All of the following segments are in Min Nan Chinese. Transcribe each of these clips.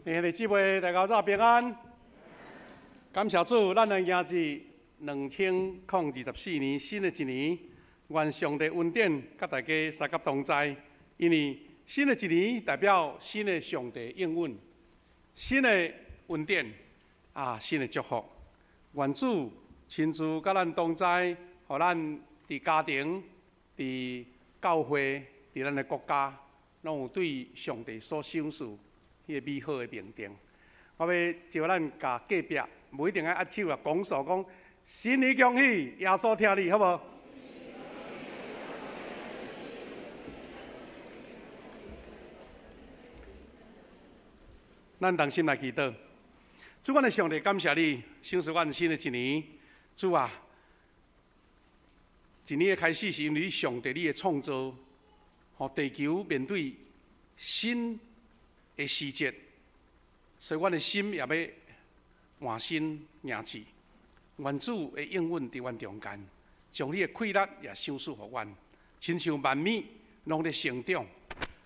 兄弟姊妹，大家早平安。感謝主，咱來迎接2024年新的一年。願上帝恩典佮大家相佮同在。因為新的一年代表新的上帝應允、新的恩典啊，新的祝福。願主親自佮咱同在，予咱佇家庭、佇教會、佇咱的國家，攏有對上帝所賞賜彼个美好的命定。我欲招咱共隔壁，無一定愛握手啊，講訴講新年恭喜，耶穌疼你，好無？咱同心來祈禱，主，阮的上帝，感謝你，賞賜阮新的一年。主啊，一年的開始是因為上帝你的創造，予地球面對新的時節，所以阮的心也欲換新迎志。願主的應允佇阮中間，將你的氣力也賞賜予阮，親像萬物攏咧成長，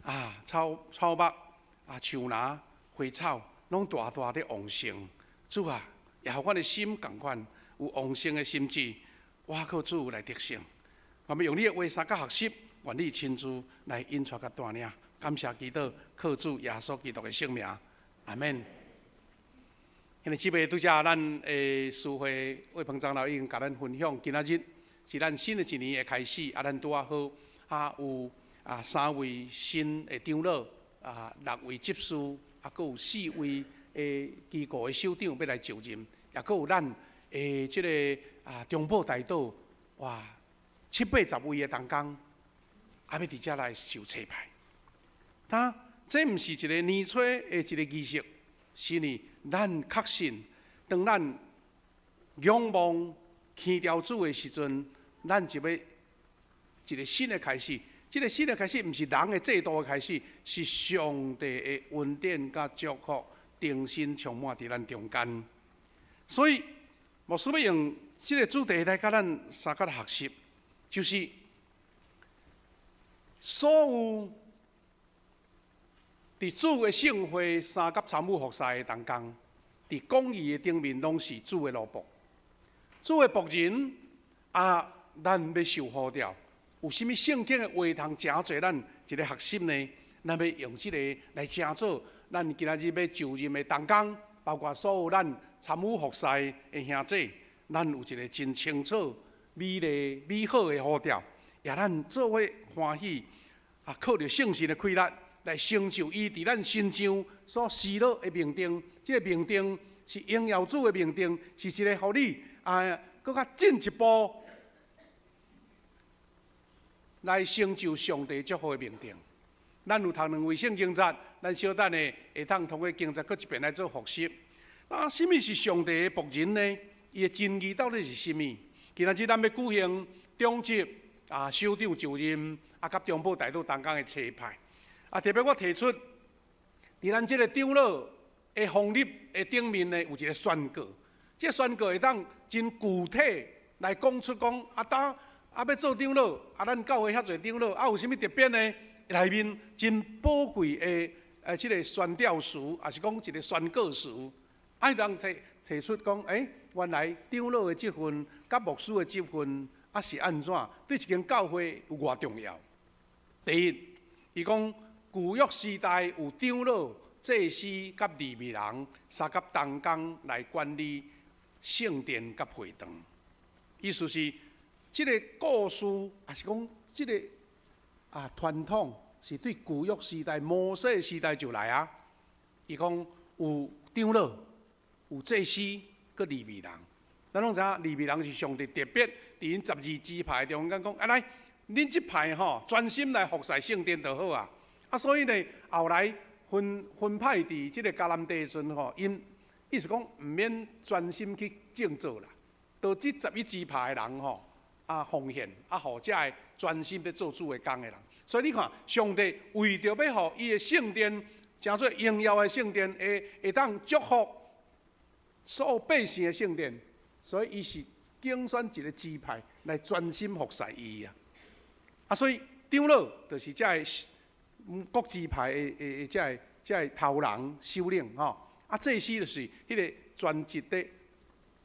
啊，草草木啊，樹林、花草攏大大咧旺盛。主啊，也予阮的心仝款有旺盛的心志，倚靠主來得勝。我們用你的話相佮學習，願你親自來引帶佮帶領。感謝基督，靠主耶穌基督的聖名，阿們。兄弟姊妹，拄才咱的司會魏鵬長老已經共咱分享，今仔日是咱新的一年的開始，啊，咱拄仔好啊有啊三位新的長老，啊六位執事，啊，閣有四位的機構的首長欲來就任，也閣有咱的這个啊中保大島，哇七八十位的同工，啊欲佇遮來受差派。啊，這毋是一个年初的一个儀式，是呢，咱確信，當咱仰望牽牢主的時陣，咱就欲一个新的開始。這个新的開始，毋是人的制度的開始，是上帝的恩典佮祝福，重新充滿佇咱中間。所以，牧師欲用這个主題來佮咱相佮學習，就是所有佇主的聖會相佮參與服侍的同工，佇廣義的頂面，攏是主的奴僕。主的僕人啊，咱欲受呼召，有啥物聖經的話通成做咱一个學習呢？咱欲用這个來成做咱今仔日欲就任的同工，包括所有咱參與服侍的兄弟，咱有一个真清楚、美麗、美好的呼召，也咱做伙歡喜啊，靠著聖神的氣力來成就伊佇咱身上所施落的命定。這个命定是榮耀主的命定，是一个予你啊，閣較進一步來成就上帝祝福的命定。咱有讀兩位聖經節，咱小等下會當通過經節閣一遍來做複習。啊，啥物是上帝的僕人呢？伊的真義到底是啥物？今仔日咱欲舉行長執啊，首長就任啊，佮中保大島同工的差派。啊，特別我提出，佇咱這个長老的封立的頂面呢，有一个宣告。這个宣告會當真具體來講出講，啊，當啊欲做長老，啊，咱教會遐濟長老，啊，有啥物特別呢？內面真寶貴的這个宣教詞，抑是講一个宣告詞，啊，人提提出講，欸，原來長老的職分佮牧師的職分啊是按怎？對一間教會有偌重要？第一，伊講舊約時代有長老、祭司佮利未人相佮同工來管理聖殿佮會堂。意思是，這个故事，抑是講這个啊傳統，是對舊約時代摩西時代就來啊。伊講有長老、有祭司、閣利未人。咱攏知影利未人是上帝特別佇𪜶12支派中間講，啊來，恁這派吼專心來服侍聖殿就好啊。啊，所以呢，後來分分派佇這个迦南地的時陣吼，𪜶意思講毋免專心去種作啦，都這11支派的人吼啊奉獻啊，予這个專心欲做主的工的人。所以你看，上帝為著欲予伊的聖殿，成做榮耀的聖殿，會會當祝福所有百姓的聖殿，所以伊是揀選一个支派來專心服侍伊啊。啊，所以長老就是這个各支派的的的這个這个頭人首領吼。啊，祭司就是彼个專職的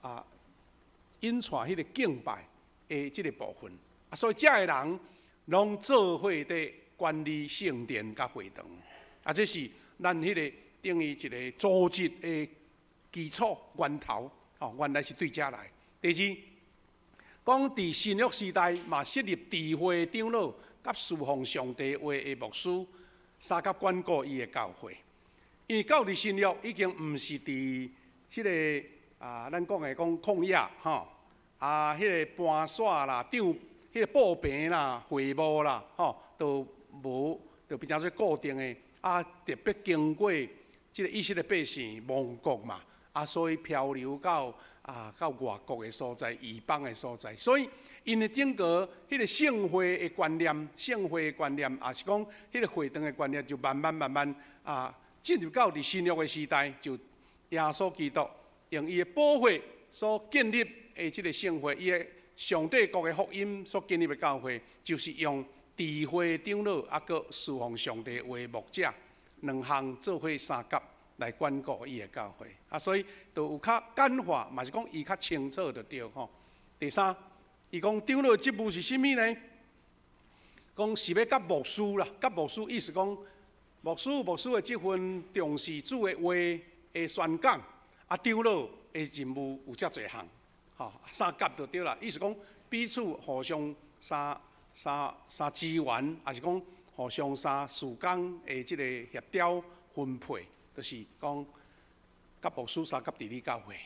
啊，引帶彼個敬拜的這个部分。啊，所以這个人攏做伙佇管理聖殿佮會堂。啊，這是咱彼个等於一個組織的基礎源頭。吼，原來是對遮來。第二，講佇新約時代嘛設立智慧長老佮侍奉上帝話的牧師，相佮管顧伊的教會。因為到佇新約已經毋是佇這个啊，咱講的講曠野吼，啊，彼个搬徙啦、帳彼个布棚啦、會幕啦，吼，都無，就變成做固定的。啊，特別經過這个以色列百姓亡國嘛，啊，所以漂流到外國的所在、異邦的所在，所以𪜶的整個彼个聖會的觀念、聖會的觀念，抑是講彼个會堂的觀念，就慢慢慢慢啊，進入到佇新約的時代，就耶穌基督用伊的寶血所建立的這个聖會，伊的上帝國的福音所建立的教會，就是用智慧長老啊，閣侍奉上帝話牧者兩項做伙相佮來管顧伊的教會啊，所以就有較簡化，嘛是講伊較清楚就對吼。第三，伊講長老職務是啥物呢？講是欲佮牧師啦，佮牧師意思講，牧師的職分重視主的話的宣講，啊，長老的任務有遮濟項，吼，相佮就對啦。意思講彼此互相相相相支援，抑是講互相相事工的這个協調分配。就是講，佮牧師相佮治理教會，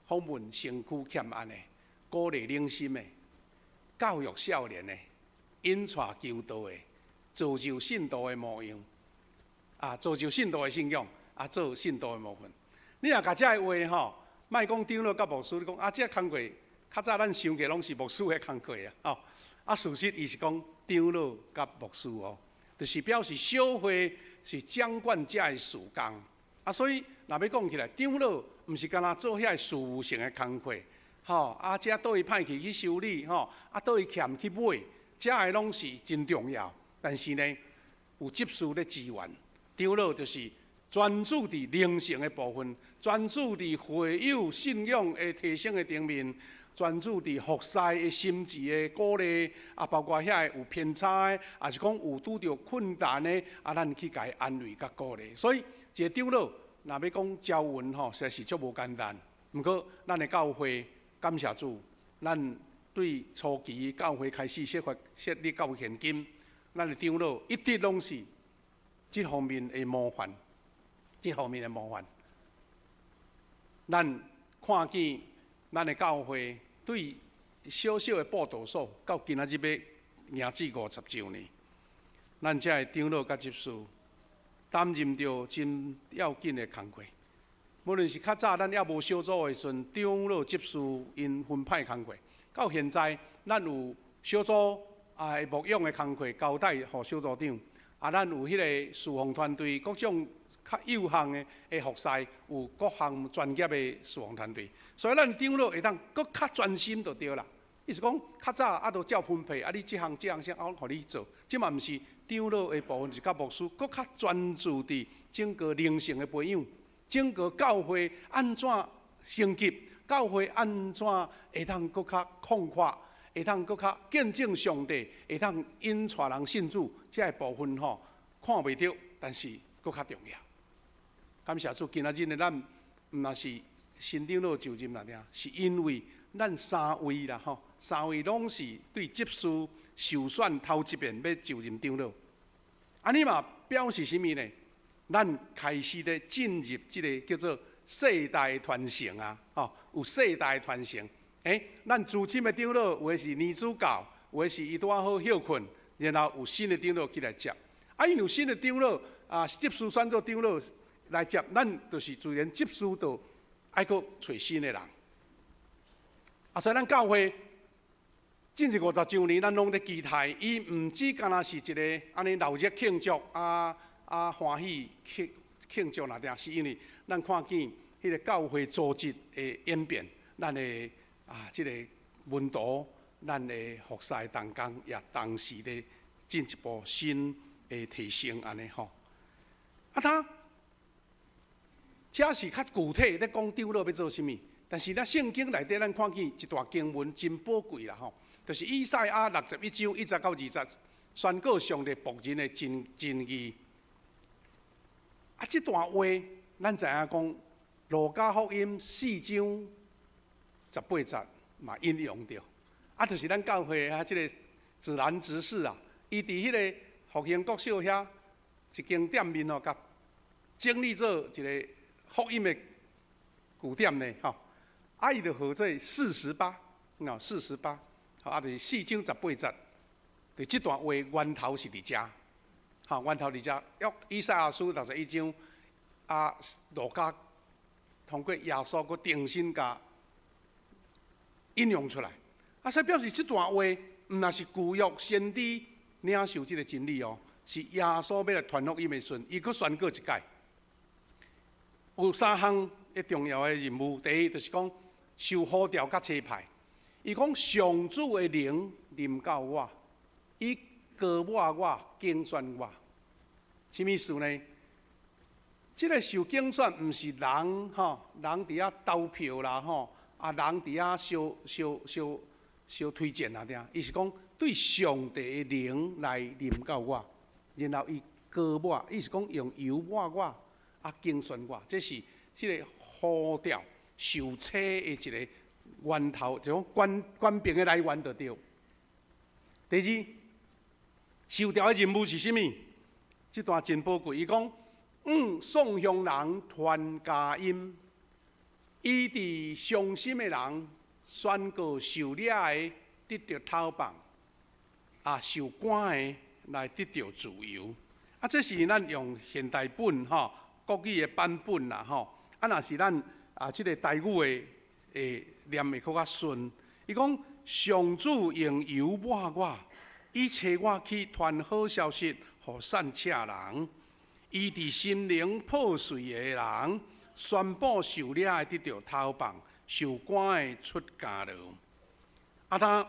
訪問身軀欠安的，鼓勵靈心的，教育少年的，引帶求道的，造就信徒的模樣，啊，造就信徒的信仰，啊，做信徒的模範。你若共這个話吼，莫講長老佮牧師，你講啊，這工課較早咱想過攏是牧師的工課啊，吼，啊，事實伊是講長老佮牧師哦，就是表示小會是掌管這个事工。啊，所以若欲講起來，長老毋是干焦做遐个事務性的工課，吼，啊，這佗位歹去去修理，吼，啊，佗位欠去買，這个攏是真重要。但是呢，有執事咧支援，長老就是專注佇靈性的部分，專注佇會友信仰的提升的頂面，專注佇服侍的心志的鼓勵，啊，包括遐个有偏差的，抑是講有拄著困難的，啊，咱去共伊安慰佮鼓勵。所以，一个長老，若欲講招魂吼，實在是足無簡單。毋過，咱的教會感謝主，咱對初期教會開始設法設立到現今，咱的長老一直攏是這方面的模範，這方面的模範。咱看見咱的教會對小小的佈道所，到今仔日欲迎至50周年，咱遮的長老佮執事擔任著真要緊的工課。無論是較早咱猶無小組的時陣，長老執事𪜶分派工課，到現在咱有小組啊牧養的工課交代予小組長，啊，咱有彼个侍奉團隊，各種較幼項的服侍，有各項專業的侍奉團隊，所以咱長老會當閣較專心就對啦。意思講，較早啊都照分配，啊你這項這項先我予你做，這嘛毋是長老的部分，是佮牧師閣較專注佇整個靈性的培養，整個教會按怎升級，教會按怎會當閣較擴闊，會當閣較見證上帝，會當引帶人信主，這个部分吼看袂著，但是閣較重要。感謝主，今仔日呢，咱毋若是新長老就任爾爾，是因為咱三位啦吼，三位攏是對執事受選頭一遍欲就任長老，按呢嘛表示啥物呢？咱開始咧進入這个叫做世代傳承啊，吼，有世代傳承。咱資深的長老有的是年資到，有的是伊拄仔好歇睏，然後有新的長老起來接。啊，因有新的長老啊，執事選做長老來接，咱就是自然執事就愛閣揣新的人。啊，所以咱教會進入50周年，咱攏咧期待，伊毋止干焦是一个按呢鬧熱慶祝啊啊歡喜慶慶祝爾爾，是因為咱看見彼个教會組織的演變，咱的啊這个門徒，咱的服侍同工也同時咧進一步新的提升按呢吼。啊，他這是較具體咧講長老欲做啥物。但是咱聖經內底，咱看見一段經文真寶貴啦吼，就是以賽亞61章1節到2節，宣告上帝僕人的真真義。啊，這段話咱知影講，路加福音4章18節嘛引用著。啊，就是咱教會啊，這个自然執事啊，伊佇彼个復興國小遐一間店面哦，共整理做一个福音的據點呢，吼。啊，伊就號做四十八，喏，四十八，啊，就是四章十八節，佇這段話源頭是佇遮，吼，源頭佇遮。約以賽亞書61章，啊，路加通過耶穌閣重新共引用出來，啊，所以表示這段話毋但是舊約先知領受這个真理哦，是耶穌欲來傳福音的時陣，伊閣宣告一擺。有三項的重要的任務，第一就是講受呼召佮差派。伊講上主的靈臨到我，伊膏抹我，揀選我，啥物意思呢？這个受揀選毋是人吼，人佇遐投票啦吼，啊人佇遐相相相相推薦啊爾，伊是講對上帝的靈來臨到我，然後伊膏抹，伊是講用油抹我，啊揀選我，這是這个呼召受差的一个源頭，就講權權柄的來源就對。第二，受召的任務是啥物？這段真寶貴，伊講。向喪鄉人傳佳音，醫治傷心的人，宣告受掠的得著釋放，啊，受關的來得著自由。啊，這是咱用現代本吼國語的版本啦吼。啊，若是咱啊，這个台語的會念會閣較順。伊講上主用油抹我，伊差我去傳好消息，予散赤人。醫治心靈破碎的人，宣布受掠的得著釋放，受關的出監牢。啊，他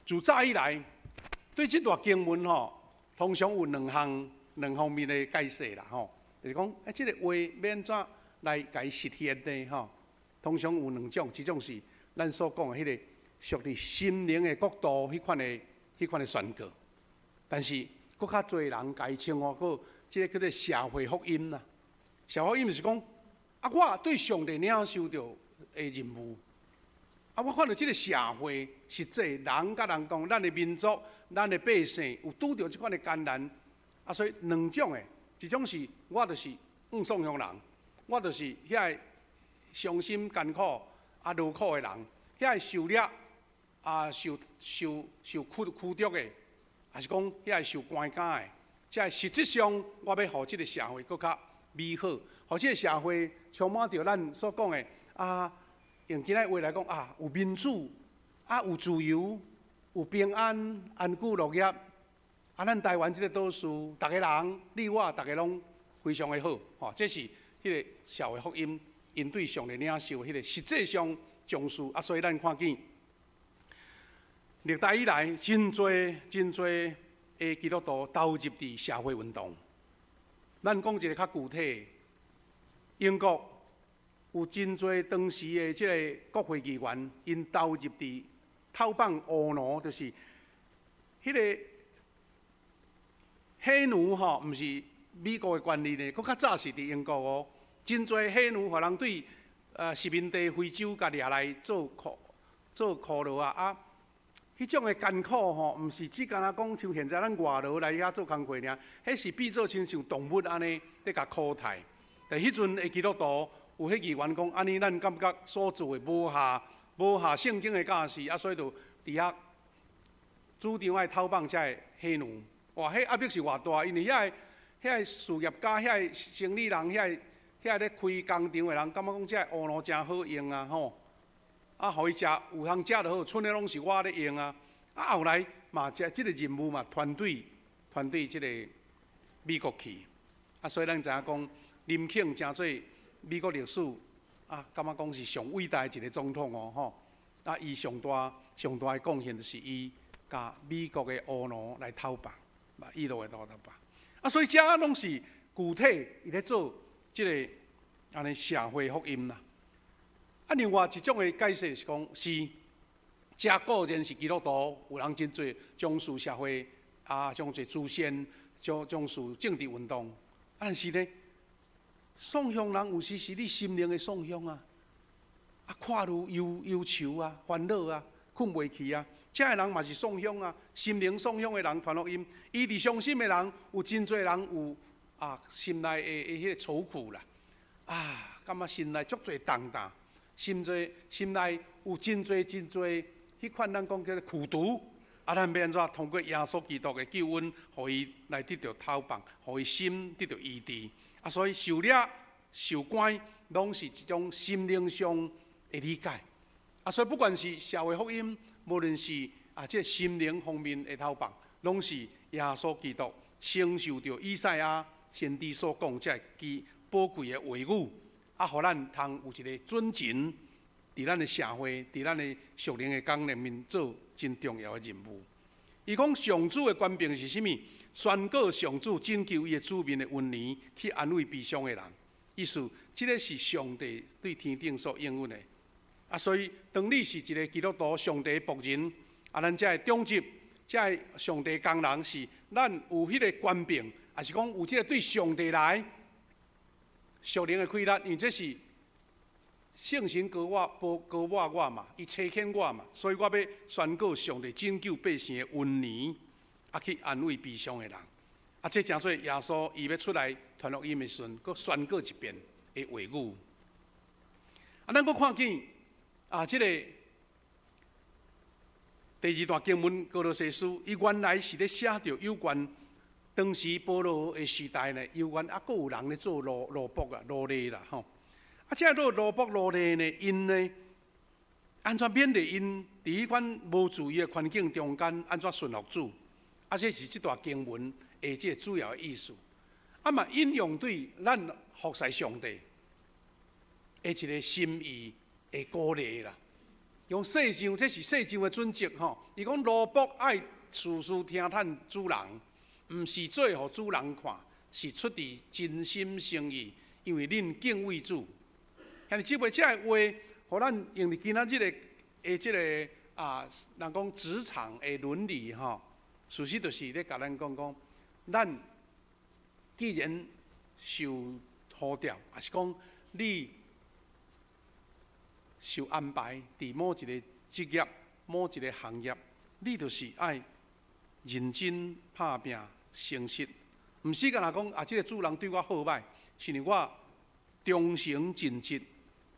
自早以來對這段經文吼，通常有兩項兩方面的解釋啦吼，就是講，欸，這个話欲按怎來共伊實現呢？吼，通常有兩種，一種是咱所講的彼个屬佇心靈的國度彼款的彼款的宣告，但是閣較濟人共伊稱呼過，這个叫做社會福音啦。社會福音是講，啊，我對上帝領受著的任務，啊，我看著這个社會實際人佮人講，咱的民族、咱的百姓有拄著這款的艱難，啊，所以兩種的，一種是我就是向喪鄉人，我就是遐个傷心艱苦啊勞苦的人，遐个受掠啊受受受驅驅逐的。還是講遐个受關監的，這个實質上我欲予這个社會閣較美好，予這个社會充滿著咱所講的啊，用今仔話來講啊，有民主，啊有自由，有平安，安居樂業。啊，咱台灣這个島嶼，逐个人，你我，逐个攏非常的好，吼，這是彼个社會福音，𪜶對上帝領受彼个實際上重視啊，所以咱看見。歷代以來，真濟真濟的基督徒投入佇社會運動。咱講一个較具體，英國有真濟當時的這个國會議員，𪜶投入佇討放黑奴，就是彼个黑奴吼，毋是美國的權利呢，閣較早是佇英國哦。真濟黑奴，予人對殖民地非洲共掠來做苦做苦勞啊啊！彼種的艱苦吼，毋是只干焦講像現在咱外勞來遐做工課爾，彼是變做親像動物按呢，咧共苦待。但彼陣的基督徒有彼議員講，按呢咱感覺所做的無合無合聖經的教示，啊，所以就佇遐主張愛討放這个黑奴。哇，彼壓迫是偌大，因為遐个遐个事業家、遐个生理人、遐个遐个咧開工廠的人，感覺講這个黑奴誠好用啊吼。啊，予伊食有通食就好，賰的攏是我咧用啊。啊，後來嘛，這這个任務嘛，傳對傳對這个美國去。啊，所以咱知影講，林肯成做美國歷史啊，感覺講是上偉大的一个總統哦，吼。啊，伊上大上大的貢獻就是伊共美國的黑奴來討放，伊路的討放。啊，所以這攏是具體伊咧做這个按呢社會福音啦。啊，另外一種的解釋是講，是這固然是基督徒，有人真濟從事社會啊，從事慈善，從事政治運動，但是呢，喪鄉人有時是你心靈的喪鄉啊，啊，看愈憂憂愁啊，煩惱啊，睏袂去啊，這个人嘛是喪鄉啊，心靈喪鄉的人傳福音，伊佇傷心的人，有真濟人有啊，心內的彼個愁苦啦，啊，感覺心內足濟重擔，心濟心內有真濟真濟，彼款咱講叫做苦毒，啊，咱欲按怎通過耶穌基督的救恩，予伊來得著透放，予伊心得著醫治。啊，所以受掠、受關，攏是一種心靈上的理解。啊，所以不管是社會福音，無論是啊，這個心靈方面的透放，攏是耶穌基督承受著以賽亞先知所講這个寶貴的話語，啊，予咱通有一个準繩，佇咱的社會，佇咱的屬靈的工裡面做真重要的任務。伊講上主的權柄是啥物？宣告上主拯救伊的子民的恩年，去安慰悲傷的人。意思，這个是上帝對天頂所應允的。啊，所以當你是一个基督徒，上帝的僕人，啊，咱這个長執，這个上帝工人是，咱有彼个權柄，抑是講有這个對上帝來屬靈的氣力，因為這是聖神膏我，膏膏抹我嘛，伊差遣我嘛，所以我欲宣告上帝拯救百姓的恩年，啊，去安慰悲傷的人。啊，這成做耶穌伊欲出來傳福音的時陣，閣宣告一遍的話語。啊，咱閣看見啊，這个第二段經文歌羅西書，伊原來是咧寫著有關當時保羅的時代呢，猶原猶閣有人咧做奴僕啊、奴隸啦，吼。啊，這个奴僕奴隸呢，𪜶呢，按怎勉勵𪜶佇彼款無自由的環境中間，按怎順服主？啊，這是這段經文的這个主要的意思。啊嘛，引用對咱服侍上帝的一个心意的鼓勵啦。用世上，這是世上的準則吼。伊講奴僕愛事事聽趁主人，毋是做予主人看，是出自真心誠意，因為恁敬畏主。兄弟姊妹，這个話，予咱用佇今仔日的的這个啊，人講職場的倫理吼，事實就是咧共咱講講，咱既然受呼召，抑是講你受安排佇某一個職業、某一個行業，你就是愛認真拍拚、誠實，毋是干焦講啊，這个主人對我好䆀，是因為我忠誠盡職，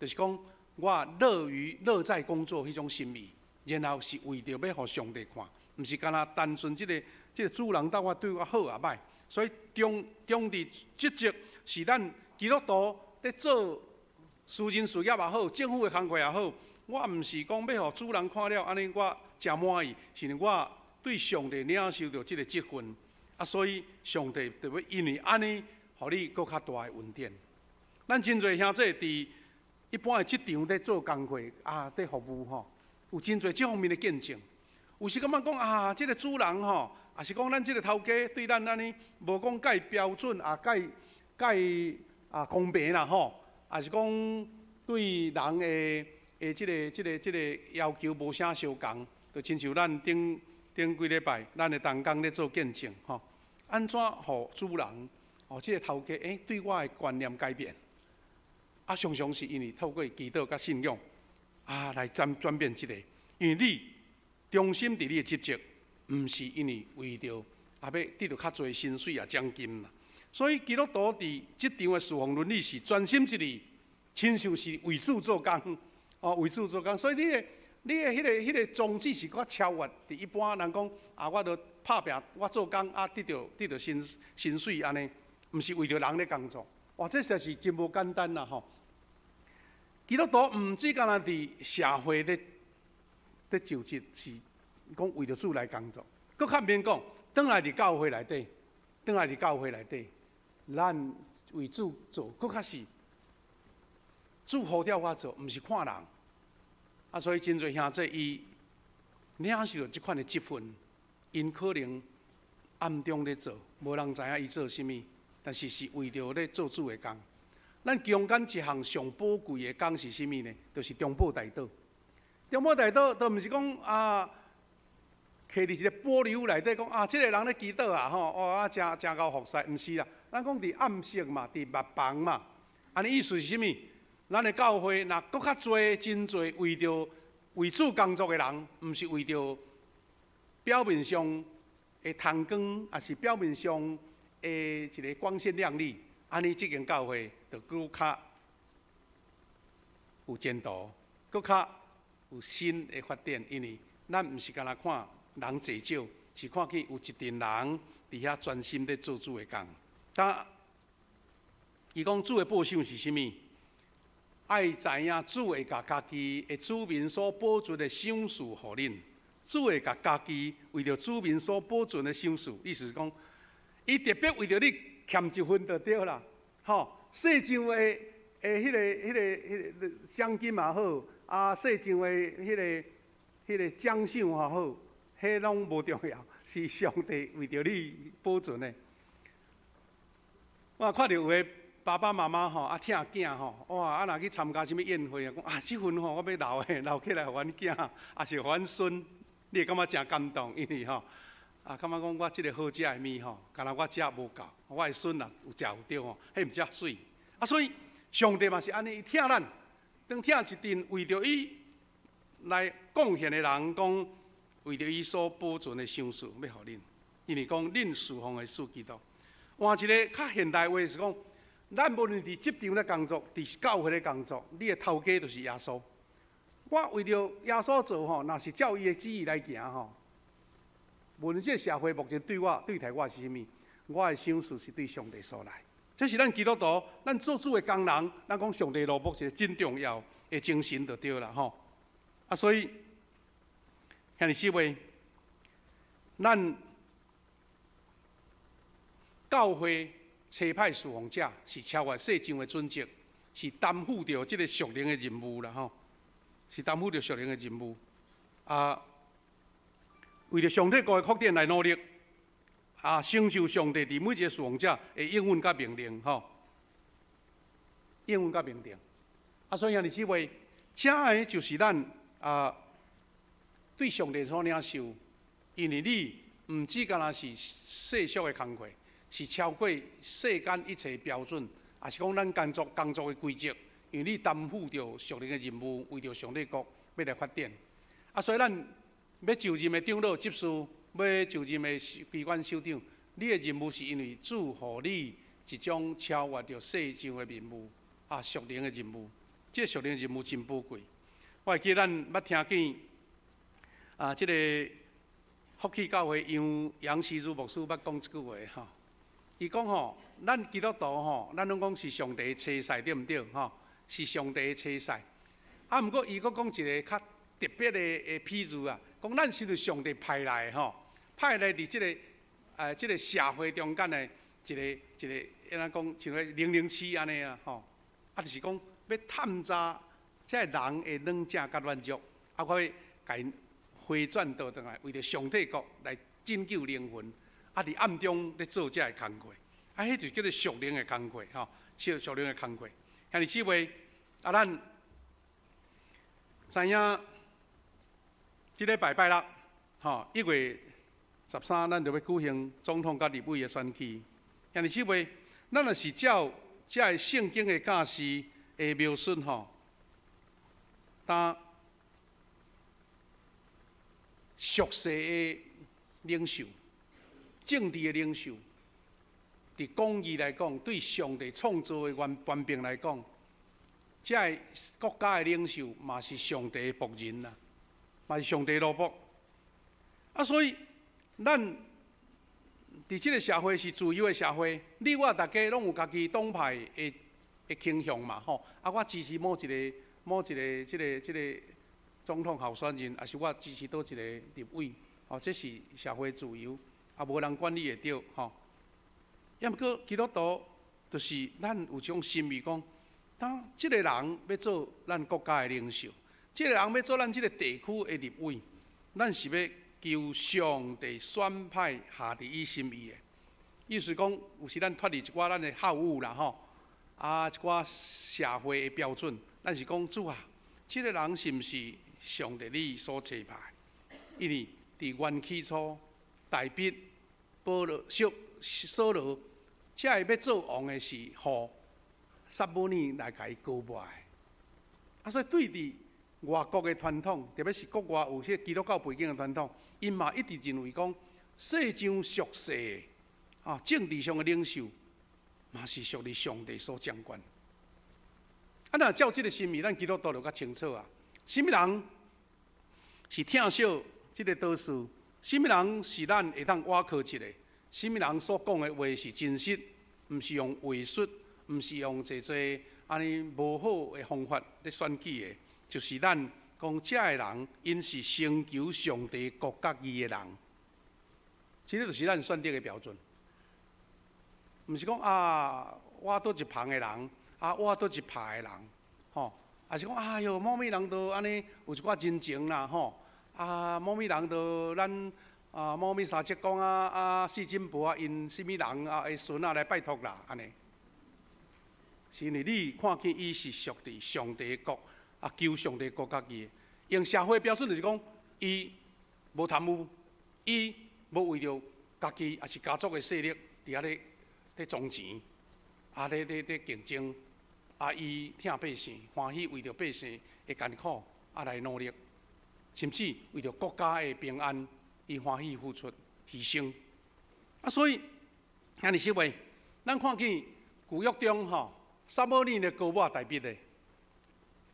就是講我樂於樂在工作彼種心意，然後是為著欲予上帝看，毋是干焦單純這个主人對我對我好抑䆀。所以忠忠佇職責是咱基督徒咧做私人事業也好，政府的工課也好，我毋是講欲予主人看了按呢我誠滿意，是因為我對上帝領受著這个職分，啊，所以上帝就欲因為按呢，予你閣較大的恩典。咱真濟兄弟佇一般的職場咧做工課啊，佇服務吼，有真濟這方面的見證。有時感覺講啊，這个主人吼，抑是講咱這个頭家對咱按呢，無講蓋標準啊，蓋蓋啊公平啦吼，抑是講對人的的這个要求無啥相仝，就親像咱頂頂幾禮拜，咱的同工咧做見證吼，按怎予主人哦，這个頭家欸對我的觀念改變，啊，常常是因為透過祈禱佮信仰啊來轉轉變這个，因為你忠心佇你的職責，毋是因為為著啊欲得著較濟薪水啊獎金啦，所以基督徒佇職場的事奉倫理是專心一意，親像是為主做工，哦，為主做工，所以你的彼個宗旨是閣超越佇一般人講啊，我著拍拚，我做工啊，得著薪水按呢，毋是為著人咧工作，哇，這實在是真無簡單啦吼。基督徒毋只干焦佇社會咧咧就職是講為著主來工作，閣較免講，轉來佇教會內底，轉來佇教會內底，咱為主做，閣較是主呼召我做，毋是看人。啊，所以真濟兄弟伊領受著這款的職分，𪜶可能暗中咧做，無人知影伊做啥物，但是是為著咧做主的工。咱中間一項上寶貴的工是啥物呢？就是中保代禱。中保代禱，都毋是講啊，徛佇一个玻璃屋內底講啊，這个人咧祈禱啊，吼，哦啊，誠誠𠢕服侍，毋是啦。咱講佇暗室嘛，佇密房嘛，按呢意思是啥物？咱的教會若閣較濟、真濟為著為主工作的人，毋是為著表面上的通光，抑是表面上的一个光鮮亮麗，按呢這間教會就閣較有前途，閣較有新的發展，因為咱毋是干焦看人濟少，是看見有一陣人佇遐專心咧做主的工。但伊講主的報賞是啥物？愛知影主會共家己的子民所保存的賞賜予恁，主會共家己為著子民所保存的賞賜，意思是講，伊特別為著你欠一份就對啦，吼，世上的的彼个、彼个、彼个獎金也好，啊，世上的彼个、彼个獎賞也好，彼攏無重要，是上帝為著你保存的。我看著有的爸爸媽媽吼，啊，疼囝吼，哇，啊，若去參加啥物宴會啊，講啊，這份吼我欲留的，留起來予阮囝，抑是予阮孫，你會感覺誠感動，因為吼，啊，感覺講我這个好食的物吼，干焦我食無夠，我的孫若有食有著吼，彼毋才媠。啊，所以上帝嘛是按呢，伊疼咱，當疼一陣為著伊來貢獻的人，講為著伊所保存的賞賜，欲予恁，因為講恁侍奉的主基督。換一个較現代話是講，咱無論佇職場咧工作，佇教會咧工作，你的頭家就是耶穌。我為著耶穌做吼，若是照伊的旨意來行吼，無論這个社會目前對我對待我是啥物，我的賞賜是對上帝所來。這是咱基督徒，咱做主的工人，咱講上帝奴僕一个真重要的精神就對啦吼。啊，所以兄弟姊妹，咱教會差派侍奉者是超越世上的準則，是擔負著這个屬靈的任務啦吼，是擔負著屬靈的任務。啊，為著上帝國的擴展來努力，啊，承受上帝佇每一个侍奉者的應允佮命令吼，應允佮命令。啊，所以兄弟姊妹，這个就是咱啊對上帝所領受，因為你毋只干焦是世俗的工課，是超過世間一切標準，抑是講咱工作工作的規則，因為你擔負著屬靈的任務，為著上帝國欲來發展。啊，所以咱欲就任的長老執事，欲就任的機關首長，你的任務是因為主予你一種超越著世上的任務，啊，屬靈的任務。這個屬靈的任務真寶貴。我會記咱捌聽見啊，這個福氣教會楊楊錫如牧師捌講這句話吼。伊講吼，咱基督徒吼，咱攏講是上帝的差使，對毋對？吼，是上帝的差使。啊，毋過伊閣講一个較特別的譬喻啊，講咱是上帝派來的吼，派來佇這个社會中間的一个一个，按怎講，像個007按呢啊吼，啊，就是講欲探查這个人的軟正佮軟弱，啊，閣欲共𪜶回轉倒轉來，為著上帝國來拯救靈魂。啊！佇暗中咧做這个工課，啊，彼就叫做屬靈的工課，吼，屬屬靈的工課。兄弟姊妹，啊，咱知影，這禮拜拜六，吼，1月13，咱就欲舉行總統佮立委的選舉。兄弟姊妹，咱若是照這个聖經的教示的描述，吼，當屬世的領袖、政治的領袖，佇廣義來講，對上帝創造的原權柄來講，這个國家的領袖嘛是上帝的僕人啦，嘛是上帝奴僕。啊，所以咱佇這个社會是自由的社會，你我大家攏有家己黨派的的傾向嘛，吼。啊，我支持某一个某一个這个這个總統候選人，抑是我支持佗一个立委，吼，這是社會自由，啊，無人管你會著，吼。抑毋過基督徒就是咱有這種心意，講當這个人欲做咱國家的領袖，這个人欲做咱這个地區的立委，咱是欲求上帝選派合佇伊心意的。意思講，有時咱脫離一寡咱的好惡啦，吼。啊，一寡社會的標準，咱是講主啊，這个人是毋是上帝你所差派？因為佇原起初，大衛、保羅、掃掃羅，這个欲做王的是予撒母耳來共伊膏抹的。啊，所以對佇外國的傳統，特別是國外有些基督教背景的傳統，𪜶嘛一直認為講，世上屬世的啊，政治上的領袖，嘛是屬於上帝所掌管。啊，若照這个心意，咱基督徒就較清楚啊。啥物人是疼惜這个導師？啥物人是咱會當倚靠一个？啥物人所講的話是真實，毋是用話術，毋是用濟濟按呢無好的方法咧選舉的，就是咱講這个人，𪜶是成就上帝國佮義的人。這个就是咱選擇的標準。毋是講啊，我佗一旁的人，啊，我佗一派的人，吼，抑是講哎喲，某物人都按呢有一寡人情啦，吼，啊，某物人都咱啊，某物三叔公啊，啊，四珍婆啊，𪜶啥物人啊，的孫仔來拜託啦，按呢。是因為你看見伊是屬佇上帝的國，啊，求上帝國佮義的。用社會標準就是講，伊無貪污，伊無為著家己抑是家族的勢力佇遐咧咧裝錢，啊，咧咧咧競爭，啊，伊疼百姓，歡喜為著百姓的艱苦啊來努力，甚至為著國家的平安，伊歡喜付出犧牲。啊，所以，兄弟姊妹，咱看見舊約中吼，撒母耳的膏抹大衛的，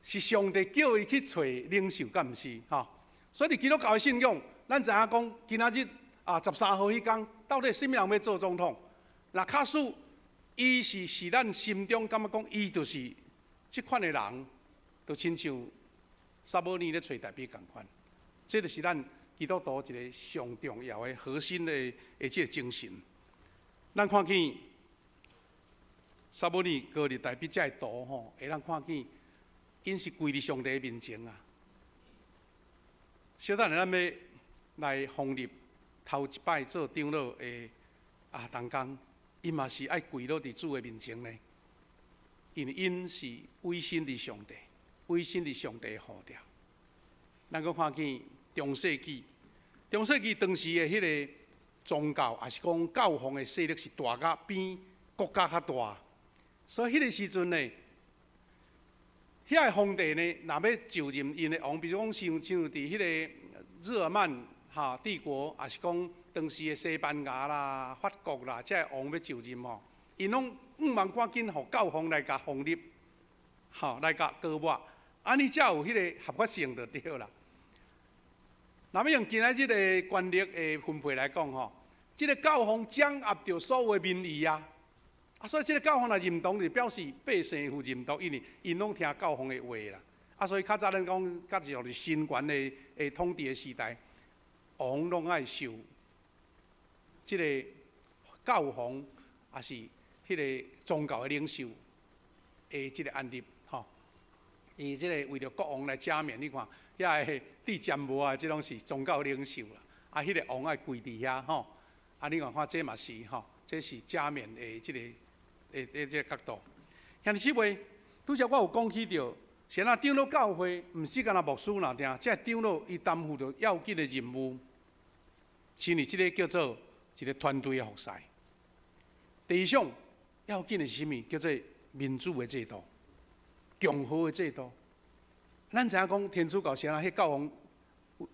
是上帝叫伊去揣領袖，敢毋是？吼，所以佇基督教的信仰，咱知影講，今仔日啊13號彼工，到底啥物人欲做總統？若假使伊是咱心中感覺講，伊就是這款的人，就親像撒母耳咧揣大衛仝款。這就是咱基督徒一个上重要的核心的這个精神。咱看見撒母耳膏立大衛這个圖吼，會當看見，𪜶是跪佇上帝面前啊。小等下咱欲來封立頭一擺做長老的啊，同工，伊嘛是愛跪落佇主的面前呢，因為𪜶是委身佇上帝，委身佇上帝的呼召。咱閣看見中世紀，中世紀當時的彼个宗教，抑是講教皇的勢力是大甲比國家較大，所以彼个時陣呢，遐个皇帝呢，若欲就任𪜶的王，比如講像佇彼个日耳曼哈帝國，抑是講當時的西班牙啦、法國啦，這个王欲就任吼，𪜶攏向望趕緊予教皇來共封立，吼來共膏抹，按呢才有彼个合法性就對啦。若欲用今仔日的權力的分配來講吼，這个教皇掌握著所有的民意啊，啊，所以這个教皇若認同，就表示百姓有認同，因為𪜶攏聽教皇的話啦。啊，所以較早咱講，較就是神權的統治的時代，王攏愛受這个教皇，抑是彼个宗教的領袖的這个按立，吼。伊這个為著國王來加冕，你看遐个戴氈帽啊，這攏是宗教領袖啦。啊，彼个王愛跪佇遐，吼。啊，你看看這嘛是吼，這是加冕的這个的這个角度。兄弟姊妹，拄才我有講起著，是按怎長老教會，毋是干焦牧師爾定，這个長老伊擔負著要緊的任務，是因為這个叫做一个團隊的服侍。第二項要緊的是啥物？叫做民主的制度、共和的制度。咱知影講天主教是按怎，彼教皇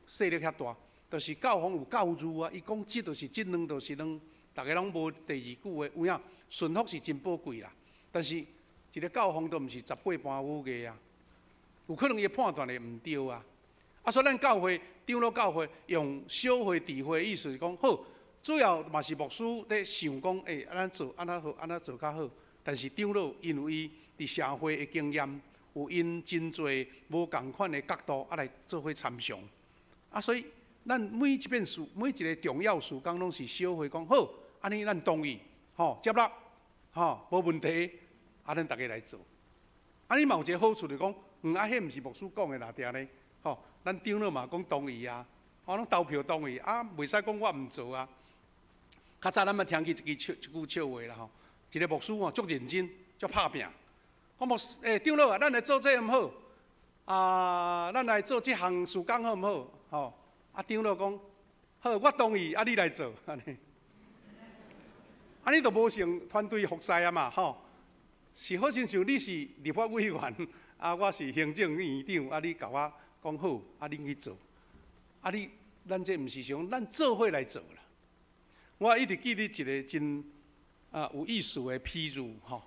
勢力遐大，就是教皇有教諭啊，伊講一就是一，兩就是兩，逐家攏無第二句話。有影順服是真寶貴啦，但是一个教皇都毋是十八般武藝啊，有可能伊判斷會毋對啊。啊，所以咱教會長老教會用小會智慧，意思是講好，主要嘛是牧師咧想講，欸，按怎做，按怎好，按怎做較好。但是長老因為伊佇社會的經驗，有𪜶真濟無仝款的角度啊來做伙參詳。啊，所以咱每一遍事，每一个重要事工攏是小會講好，按呢咱同意，吼，接納，吼，無問題，啊，咱逐家來做。按呢嘛有一个好處，就是講，啊，彼毋是牧師講的爾定呢，吼，咱長老嘛講同意啊，吼，攏投票同意，啊，袂使講我毋做啊。較早咱捌聽起一句笑，一句笑話啦吼，一个牧師吼足認真，足拍拚。講無長老啊，咱來做這毋好，啊，咱來做這項事工好毋好？吼，啊，長老講好，我同意，啊，你來做，按呢，按呢就無成團隊服侍啊嘛，吼，是好親像你是立法委員，啊，我是行政院長，啊，你共我講好，啊，恁去做，啊，你，咱這毋是想咱做伙來做啦。我一直記得一個真有意思的譬喻，吼。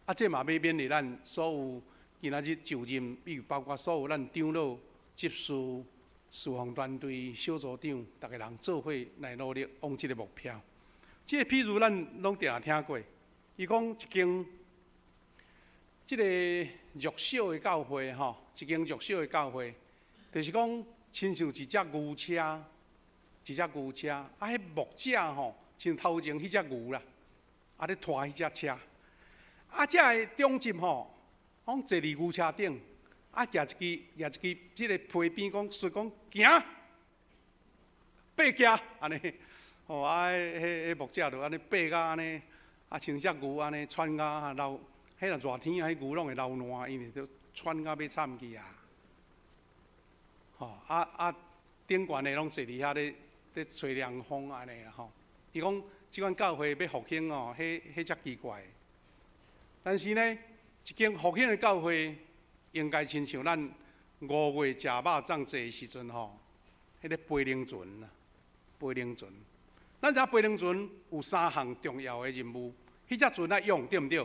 啊，這嘛欲勉勵咱所有今仔日就任，比如包括所有咱長老、執事、事奉團隊、小組長，逐个人做伙來努力往這个目標。這個譬喻咱攏定聽過。伊講一間這个弱小的教會，吼，一間弱小的教會，就是講親像一隻牛車，一隻牛車，啊，彼牧者吼，像頭前彼隻牛啦，啊，咧拖彼隻車。啊，這个長執吼，講坐佇牛車頂，啊，舉一支這个皮鞭，講說講行，爬行，按呢，吼啊，彼牧者就按呢爬甲按呢，啊，像隻牛按呢喘甲流，彼若熱天啊，彼牛攏會流汗，因為都喘甲欲慘去啊。吼啊啊，頂懸的攏坐佇遐咧吹涼風按呢啦吼。伊講這款教會欲復興哦，彼才奇怪。但是呢，一間復興的教會，應該親像咱5月食肉粽節的時陣吼，彼个飛龍船啊，飛龍船。咱知影飛龍船有三項重要的任務，彼隻船愛用對毋對？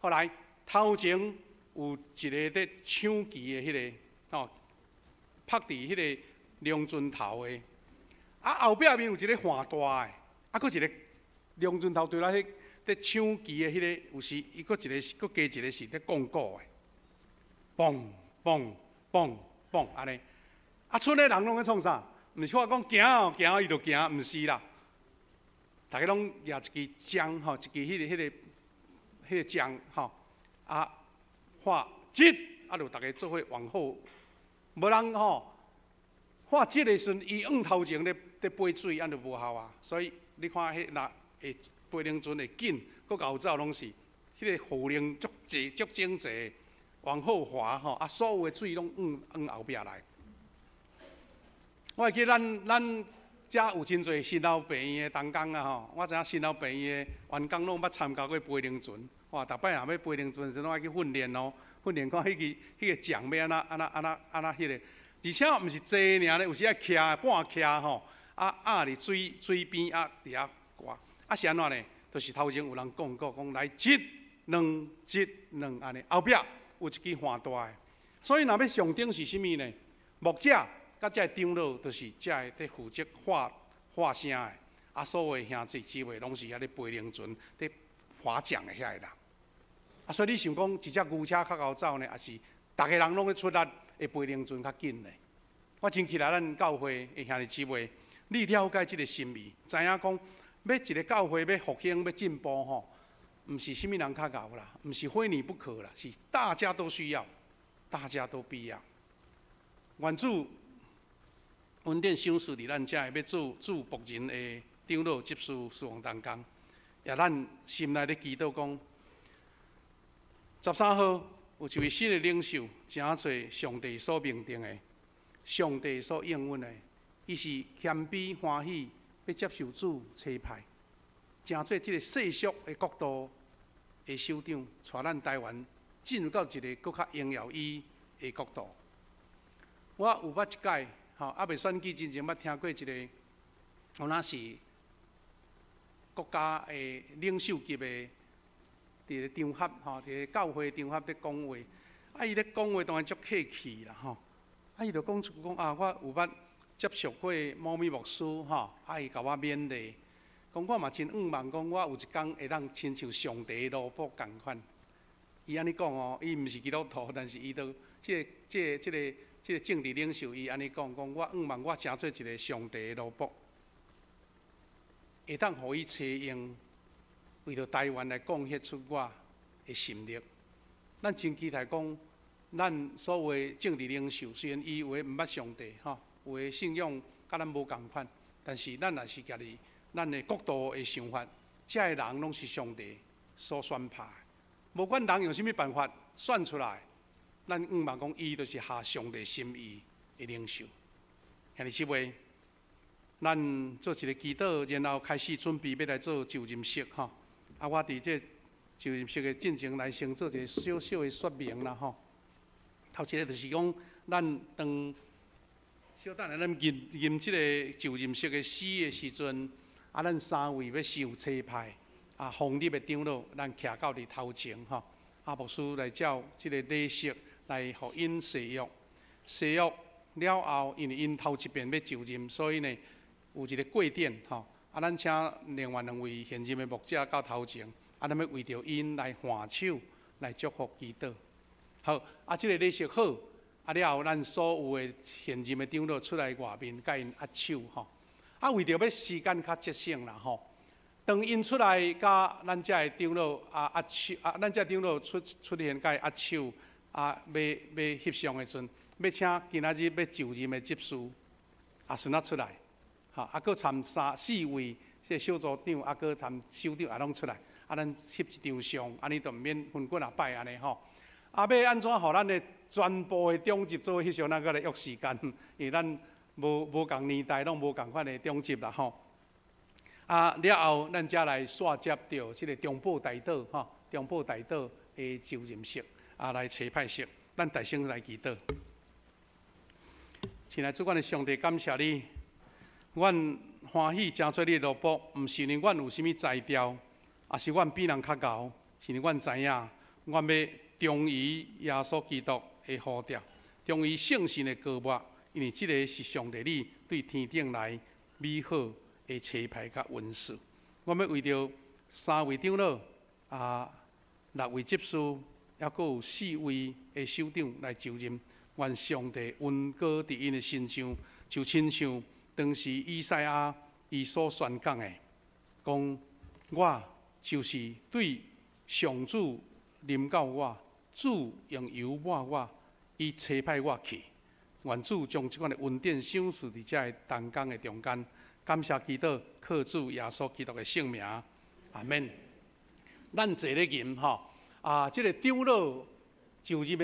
後來頭前有一个佇搶旗的彼个吼，拍佇彼个龍船頭的，啊後壁面有一个帆大的，啊閣一个龍船頭對啦彼。佇搶旗的彼个，有時伊閣一個，閣加一個是佇講鼓的，嘣嘣嘣嘣按呢。啊，賰的人攏咧創啥？毋是我講行哦行，伊就行，毋是啦。逐家攏舉一支杖吼，一支彼个杖吼，啊，喊直，啊，就逐家做伙往後，無人吼喊直的時陣，伊往頭前咧飛水，按呢就無效啊。所以你看彼若會。飛龍船會緊，閣𠢕走攏是彼个號令足濟足整齊，往後劃吼，啊，所有的水攏往後壁來。我會記咱遮有真濟新老病院的同工啊吼，我知影新老病院的員工攏捌參加過飛龍船，哇，逐擺若欲飛龍船時陣，攏愛去訓練哦，訓練看彼支彼个槳欲按怎按怎按怎按怎彼个，而且毋是坐爾咧，有時愛徛半徛吼，啊壓佇水邊啊佇遐掛。啊是按怎呢？就是頭前有人講過，講來一、兩、一、兩按呢，後壁有一支帆大的。所以若欲上頂是啥物呢？牧者佮這个長老，就是這个佇負責喊喊聲的。啊，所有的兄弟姊妹攏是遐咧飛龍船、佇划槳的遐个人。啊，所以你想講一隻牛車較𠢕走呢，抑是逐个人攏咧出力會飛龍船較緊呢？我真期待咱教會的兄弟姊妹，你了解這个心意，知影講。欲一个教會欲復興、欲進步吼，毋是啥物人較𠢕啦，毋是非你不可啦，是大家都需要，大家都必要。願主恩典賞賜佇咱遮的欲做主僕人的長老、執事、事奉同工，也咱心內咧祈禱講，13號有一位新的領袖，成做上帝所命定的，上帝所應允的，伊是謙卑歡喜。欲接受主差派，成做這个世俗的國度的首長，帶咱台灣進入到一个閣較榮耀伊的國度。我有捌一擺，吼，猶未選舉之前，捌聽過一个，有若是國家的領袖級的，佇个場合，吼，佇個教會場合咧講話，啊，伊咧講話當然足客氣啦，吼，啊，伊就講出講啊，我有捌接觸過某咪牧師，吼，啊，伊共我勉勵，講我嘛真向望，講我有一工會當親像上帝的奴僕仝款。伊按呢講哦，伊毋是基督徒，但是伊都這個政治領袖，伊按呢講，講我向望我成做一個上帝的奴僕，會當予伊差用，為著台灣來貢獻出我的心力。咱真期待講，咱所有的政治領袖，雖然伊有的毋捌上帝，吼，有的信仰佮咱無仝款，但是咱若是徛佇咱的國度的想法，這个人攏是上帝所選派。無管人用啥物辦法選出來，咱向望講伊就是合上帝心意的領袖。兄弟姊妹，咱做一个祈禱，然後開始準備欲來做就任式吼。啊，我佇這就任式的進前來先做一個小小的說明啦吼。頭一个就是講，咱當小等下咱吟吟這个就任式的詩的時陣，啊，咱三位欲受差派，啊，封立的長老，咱徛到佇頭前吼。啊，牧師來照這个禮式來予𪜶誓約，誓約了後，因為𪜶頭一遍欲就任，所以呢有一个過典吼。啊，咱請另外兩位現任的牧者到頭前，啊，咱欲為著𪜶來換手來祝福祈禱。好，啊，這个禮式好，啊了後，咱所有的現任的長老出來外面，共𪜶握手吼。啊，為著欲時間較節省啦吼，當𪜶出來佮咱遮的長老啊握手，啊，咱遮長老出出現共伊握手，啊，欲欲翕相的時陣，欲請今仔日欲就任的執事啊，孫仔出來，吼，啊，閣參三四位這个小組長，啊，閣參首長也攏出來，啊，咱翕一張相，按呢就毋免分幾若擺按呢吼。啊，欲按怎予咱的全部的長執做翕相，咱閣來約時間，因為咱無無仝年代，攏無仝款的長執啦吼。啊，了後咱才來紲接著這个中保大島吼，中保大島的就任式，啊，來差派式，咱大聲來祈禱。親愛主，阮的上帝，感謝你，阮歡喜成做你的奴僕，毋是因為阮有啥物才調，抑是阮比人較𠢕，是因為阮知影，阮欲忠於耶穌基督的呼召，忠於聖神的膏抹，因為這个是上帝你對天頂來美好的差派佮恩賜。我欲為著三位長老、啊六位執事，抑閣有四位的首長來就任，願上帝恩膏佇𪜶的身上，就親像當時以賽亞伊所宣講的，講我就是對上主臨到我，主用油抹我，伊差派我去。願主將這款的恩典賞賜佇遮个同工的中間。感謝祈禱，靠主耶穌基督的聖名，阿門。咱坐咧吟吼，啊，這个長老就任的。